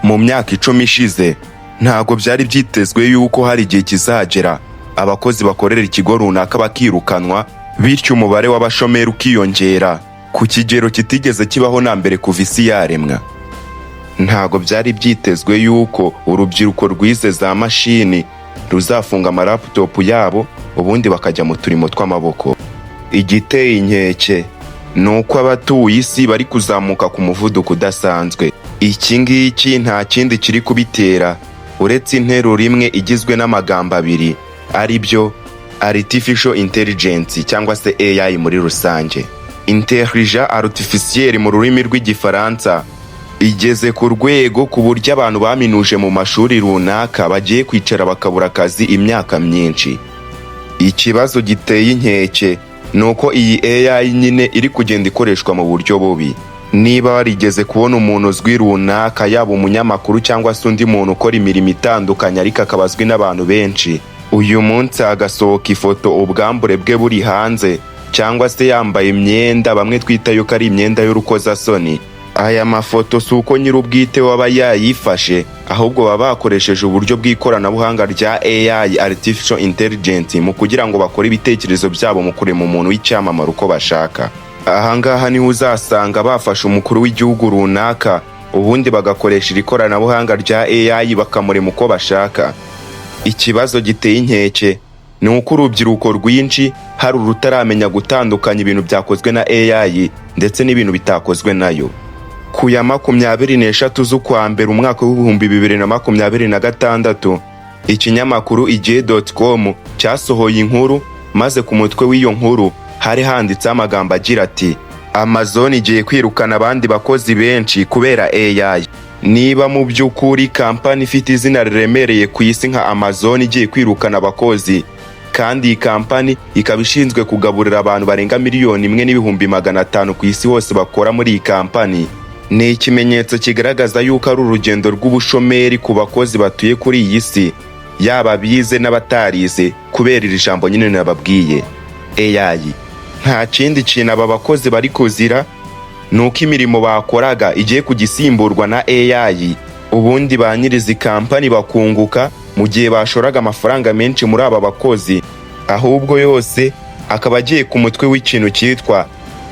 Mu myaka 10 ishize ntabwo byari byitezwe yuko hari igihe kizagera abakozi bakorera ikigo runaka bakirukanwa, bityo umubare w'abashomeri ukiyongera ku kigero kitigeze kibaho na mbere kuva isi yaremwa. Ntabwo byari byitezwe yuko urubyiruko rwize za mashini ruzafunga amalaptop yabo, ubundi bakajya mu turimo tw'amaboko. Igiteye inkeke ni uko abatuye isi bari kuzamuka ku muvuduko udasanzwe. Iki ngiki nta kindi kiri kubitera uretse interuro imwe igizwe n'amagambo abiri, ari byo artificial intelligence cyangwa se AI muri rusange. Intelligence artificielle mu rurimi rw'Igifaransa igeze ku rwego ku buryo abantu baminuje mu mashuri runaka bagiye kwicara bakabura akazi imyaka myinshi. Ikibazo giteye inkeke ni uko iyi AI nyine iri kugenda ikoreshwa mu buryo bubi. Niba warigeze kubona umuntu uzwi runaka, yaba umunyamakuru cyangwa se undi muntu ukora imirimo itandukanye ariko akaba azwi n'abantu benshi, uyu munsi hagasohoka ifoto ubwambure bwe buri hanze cyangwa se yambaye imyenda bamwe twita yuko ari imyenda y'urukozasoni, aya mafoto si uko nyir'ubwite waba yayifashe, ahubwo baba bakoresheje uburyo bw'ikoranabuhanga rya AI, artificial intelligence, mu kugira ngo bakore ibitekerezo byabo mu kurema umuntu w'icyamamare uko bashaka. Ahangaha niho uzasanga bafashe umukuru w'igihugu runaka, ubundi bagakoresha iri koranabuhanga rya AI bakamurema uko bashaka. Ikibazo giteye inkeke ni uko urubyiruko rwinshi hari urutaramenya gutandukanya ibintu byakozwe na AI ndetse n'ibintu bitakozwe nayo. Ku ya 23 z'ukwa mbere umwaka w'2026, ikinyamakuru igihe.com cyasohoye inkuru, maze ku mutwe w'iyo nkuru hari handitseho amagambo agira ati: "Amazon igiye kwirukana abandi bakozi benshi kubera AI." Niba mu by'ukuri kampani ifite izina riremereye ku isi nka Amazon igiye kwirukana abakozi, kandi iyi kampani ikaba ishinzwe kugaburira abantu barenga 1,500,000 ku isi hose bakora muri iyi kampani, ni ikimenyetso kigaragaza yuko ari urugendo rw'ubushomeri ku bakozi batuye kuri iyi si, yaba abize n'abatarize, kubera iri jambo nyine nababwiye, AI. Nta kindi kintu aba bakozi bari kuzira, ni uko imirimo bakoraga igiye kujya isimburwa na AI, ubundi ba nyiri izi kampani bakunguka mu gihe bashoraga amafaranga menshi muri aba bakozi, ahubwo yose akaba agiye ku mutwe w'ikintu cyitwa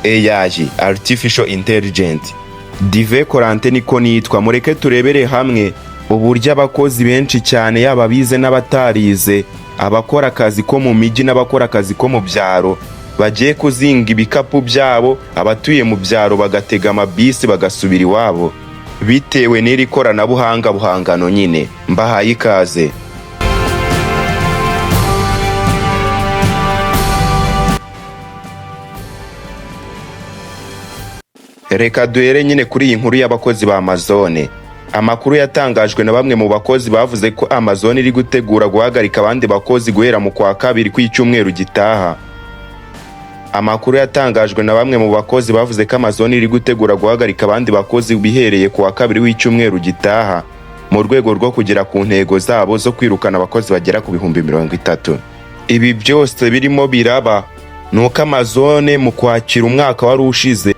AI, artificial intelligence. Dive Korante niko nitwa. Mureke turebere hamwe uburyo abakozi benshi cyane, yaba abize n'abatarize, abakora akazi ko mu mijyi n'abakora akazi ko mu byaro, bagiye kuzinga ibikapu byabo, abatuye mu byaro bagatega amabisi bagasubira iwabo bitewe n'iri koranabuhanga buhangano nyine. Mbahaye ikaze. Reka duhere nyine kuri iyi nkuru y'abakozi ba Amazon. Amakuru yatangajwe na bamwe mu bakozi bavuze ko Amazon iri gutegura guhagarika abandi bakozi guhera mu kwa kabiri kw'icyumweru gitaha. Amakuru yatangajwe na bamwe mu bakozi bavuze ko Amazon iri gutegura guhagarika abandi bakozi bihereye ku wa kabiri w'icyumweru gitaha, mu rwego rwo kugera ku ntego zabo zo kwirukana abakozi bagera ku 30,000. Ibi byose birimo biraba ni uko Amazon mu kwakira umwaka wari ushize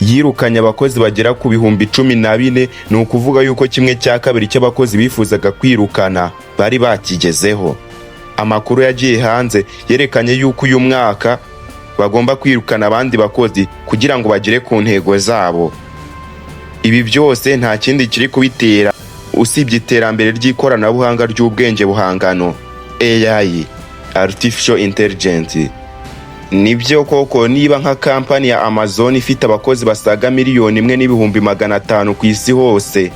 yirukanye abakozi bagera ku 14,000. Ni ukuvuga yuko 1/2 cy'abakozi bifuzaga kwirukana bari bakigezeho. Amakuru yagiye hanze yerekanye yuko uyu mwaka bagomba kwirukana abandi bakozi kugira ngo bagere ku ntego zabo. Ibi byose nta kindi kiri kubitera usibye iterambere ry'ikoranabuhanga ry'ubwenge buhangano, AI, artificial intelligence. Nibyo koko, niba nka kampani ya Amazon ifite abakozi basaga 1,500,000 ku isi hose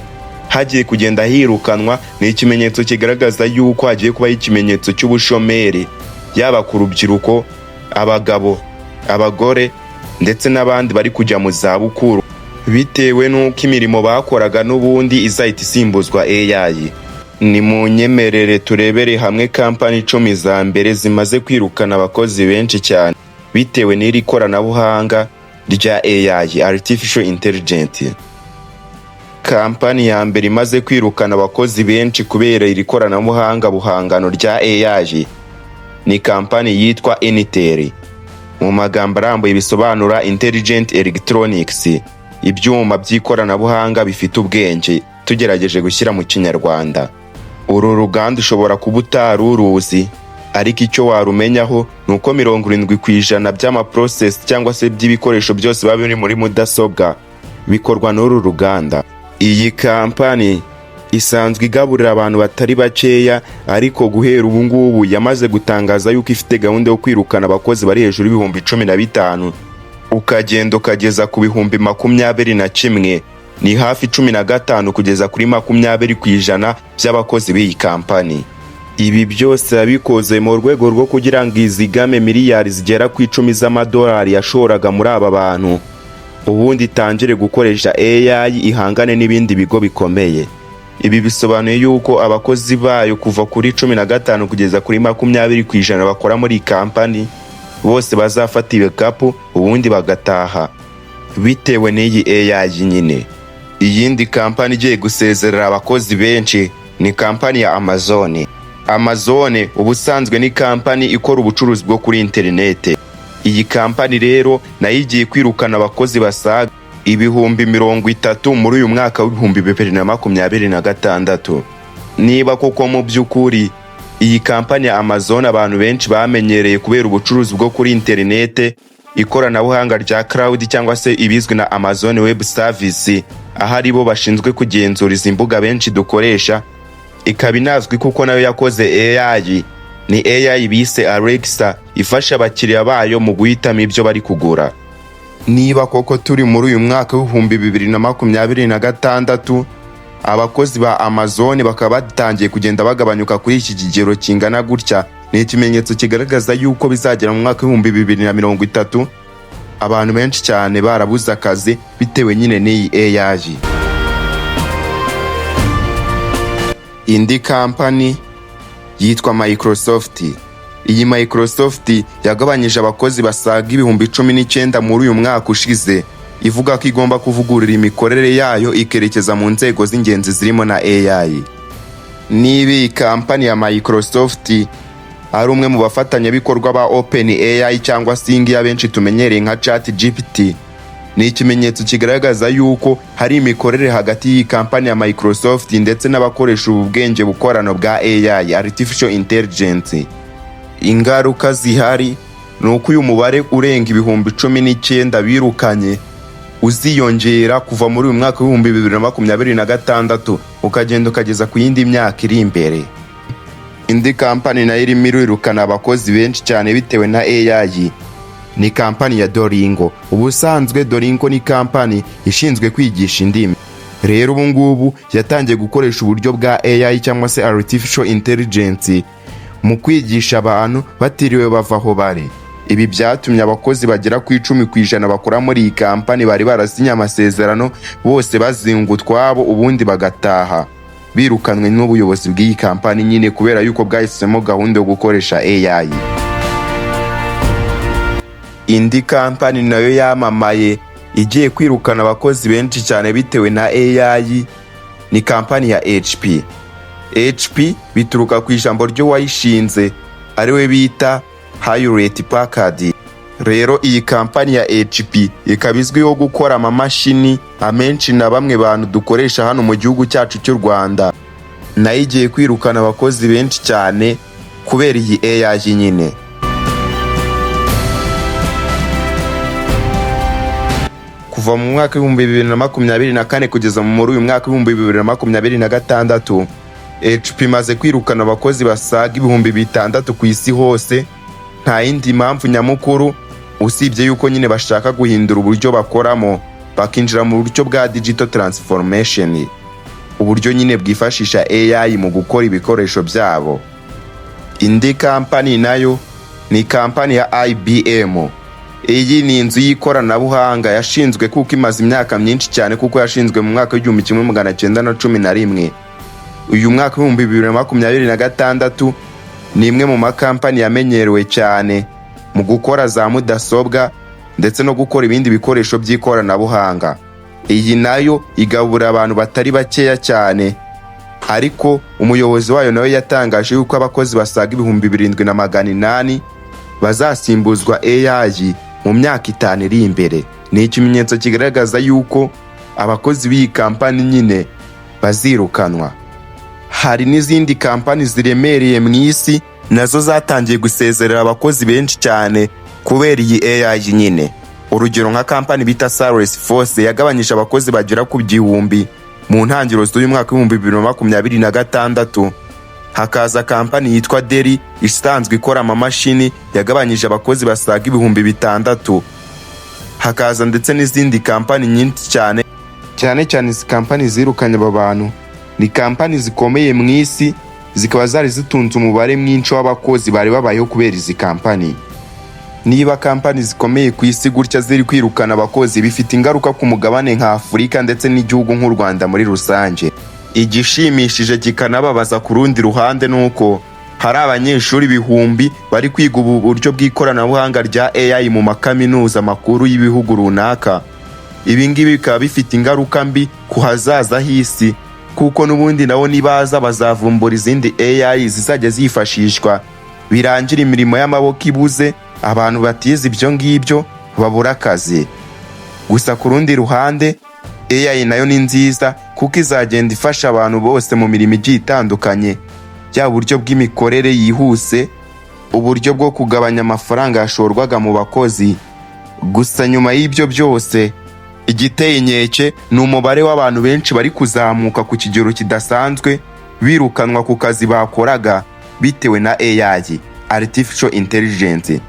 hagiye kugenda hirukanwa, ni ikimenyetso kigaragaza yuko hagiye kubaho ikimenyetso cy'ubushomeri, yaba ku rubyiruko, abagabo, abagore ndetse n'abandi bari kujya mu zabukuru, bitewe n'uko imirimo bakoraga n'ubundi izahita isimbuzwa AI. Ni mu nyemerere turebere hamwe kampani 10 za mbere zimaze kwirukana abakozi benshi cyane bitewe n'iri koranabuhanga rya AI, artificial intelligence. Kampani ya mbere imaze kwirukana abakozi benshi kubera iri koranabuhanga buhangano rya AI ni kampani yitwa Intel. Mu magambo arambuye bisobanura Intelligent Electronics, ibyuma by'ikoranabuhanga bifite ubwenge Tugerageje gushyira mu Kinyarwanda, uru ruganda ushobora kuba utari uruzi, ariko icyo warumenyaho ni uko 70% by'amaprocessor cyangwa se by'ibikoresho byose biba biri muri mudasobwa bikorwa n'uru ruganda. Iyi kampani isanzwe igaburira abantu batari bakeya, ariko guhera ubu ngubu yamaze gutangaza yuko ifite gahunda yo kwirukana abakozi bari hejuru y'ibihumbi 15, ukagenda ukageza ku bihumbi 21. Ni hafi 15 kugeza kuri 20% by'abakozi b'iyi kampani. Ibi byose yabikoze mu rwego rwo kugira ngo izigame miliyari zigera ku 10 z'amadolari yashoraga muri aba bantu, ubundi itangire gukoresha AI ihangane n'ibindi bigo bikomeye. Ibi bisobanuye yuko abakozi bayo kuva kuri 15 kugeza kuri 20% bakora muri iyi kampani bose bazafata ibikapu ubundi bagataha bitewe n'iyi AI nyine. Iyindi kampani igiye gusezerera abakozi benshi ni kampani ya Amazon. Amazon ubusanzwe ni kampani ikora ubucuruzi bwo kuri interinete. Iyi kampani rero nayo igiye kwirukana abakozi basaga 30,000 muri uyu mwaka wa 2026. Niba koko mu by'ukuri iyi kampani ya Amazon abantu benshi bamenyereye kubera ubucuruzi bwo kuri interinete, ikoranabuhanga rya cloud cyangwa se ibizwi na Amazon Web Service, aho ari bo bashinzwe kugenzura izi mbuga benshi dukoresha, ikaba inazwi kuko nayo yakoze AI, ni AI bise Alexa ifasha abakiriya bayo mu guhitamo ibyo bari kugura. Niba koko turi muri uyu mwaka wa 2026, abakozi ba Amazon bakaba batangiye kugenda bagabanyuka kuri iki kigero kingana gutya, ni ikimenyetso kigaragaza yuko bizagera mu mwaka wa 2030 abantu benshi cyane barabuze akazi bitewe nyine n'iyi AI. Indi kampani yitwa Microsoft. Iyi Microsoft yagabanyije abakozi basaga 19,000 muri uyu mwaka ushize, ivuga ko igomba kuvugurura imikorere yayo ikerekeza mu nzego z'ingenzi zirimo na AI. Niba iyi kampani ya Microsoft ari umwe mu bafatanyabikorwa ba OpenAI cyangwa se iyi ngiyi abenshi tumenyereye nka ChatGPT, ni ikimenyetso kigaragaza yuko hari imikorere hagati y'iyi kampani ya Microsoft ndetse n'abakoresha ubu bwenge bukorano bwa AI, Artificial Intelligence. Ingaruka zihari ni uko uyu mubare urenga 19,000 birukanye uziyongera kuva muri uyu mwaka wa 2026 ukagenda ukageza ku yindi myaka iri imbere. Indi kampani nayo irimo irirukana abakozi benshi cyane bitewe na AI ni kampani ya Duolingo. Ubusanzwe Duolingo ni kampani ishinzwe kwigisha indimi. Rero ubu ngubu yatangiye gukoresha uburyo bwa AI cyangwa se Artificial Intelligence mu kwigisha abantu batiriwe bava aho bari. Ibi byatumye abakozi bagera ku 10% bakora muri iyi kampani bari barasinye amasezerano bose bazinga utwabo ubundi bagataha, birukanwe n'ubuyobozi bw'iyi kampani nyine kubera yuko bwahisemo gahunda yo gukoresha AI. Indi kampani nayo yamamaye igiye kwirukana abakozi benshi cyane bitewe na AI ni kampani ya HP. HP bituruka ku ijambo ry'uwayishinze ariwe bita Hewlett Packard. Rero iyi kampani ya HP ikaba izwiho gukora amamashini amenshi na bamwe bantu dukoresha hano mu gihugu cyacu cy'u Rwanda. Nayo igiye kwirukana abakozi benshi cyane kubera iyi AI nyine. Kuva mu mwaka wa 2024 kugeza muri uyu mwaka wa 2026, HP imaze kwirukana abakozi basaga 6000 ku isi hose. Nta yindi mpamvu nyamukuru usibye yuko nyine bashaka guhindura uburyo bakoramo, bakinjira mu buryo bwa digital transformation, uburyo nyine bwifashisha AI mu gukora ibikoresho byabo. Indi kampani nayo ni kampani ya IBM. Iyi ni inzu y'ikoranabuhanga yashinzwe kuko imaze imyaka myinshi cyane, kuko yashinzwe mu mwaka wa 1911. Uyu mwaka wa 2026 ni imwe mu makampani yamenyerewe cyane mu gukora za mudasobwa ndetse no gukora ibindi bikoresho by'ikoranabuhanga. Iyi nayo igabura abantu batari bakeya cyane, ariko umuyobozi wayo nawe yatangaje yuko abakozi basaga 7800 bazasimbuzwa AI mu myaka 5 iri imbere. Ni ikimenyetso kigaragaza yuko abakozi b'iyi kampani nyine bazirukanwa. Hari n'izindi kampani ziremereye mu isi nazo zatangiye gusezerera abakozi benshi cyane kubera iyi AI nyine. Urugero, nka kampani bita Salesforce yagabanyije abakozi bagera ku 1000 mu ntangiriro z'uyu mwaka w'2026. Hakaza kampani yitwa Dell isanzwe ikora amamashini, yagabanyije abakozi basaga 6000. Hakaza ndetse n'izindi kampani nyinshi cyane. Cyane cyane izi kampani zirukanye aba bantu ni kampani zikomeye mu isi, zikaba zari zitunze umubare mwinshi w'abakozi bari babayeho kubera izi kampani. Niba kampani zikomeye ku isi gutya ziri kwirukana abakozi, bifite ingaruka ku mugabane nka Afurika ndetse n'igihugu nk'u Rwanda muri rusange. Igishimishije kikanababaza ku rundi ruhande ni uko hari abanyeshuri ibihumbi bari kwiga ubu buryo bw'ikoranabuhanga rya AI mu makaminuza makuru y'ibihugu runaka. Ibi ngibi bikaba bifite ingaruka mbi ku hazaza h'isi, kuko n'ubundi nabo nibaza bazavumbura izindi AI zizajya zifashishwa, birangira imirimo y'amaboko ibuze, abantu batize ibyo ngibyo babura akazi. Gusa ku rundi ruhande, AI nayo ni nziza kuko izagenda ifasha abantu bose mu mirimo igiye itandukanye, yaba uburyo bw'imikorere yihuse, uburyo bwo kugabanya amafaranga yashorwaga mu bakozi. Gusa nyuma y'ibyo byose, igiteye inkeke ni umubare w'abantu benshi bari kuzamuka ku kigero kidasanzwe, birukanwa ku kazi bakoraga bitewe na AI, artificial intelligence.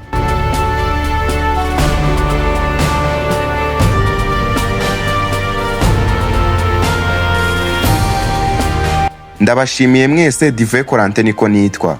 Ndabashimiye mwese. Dive Corentin niko nitwa.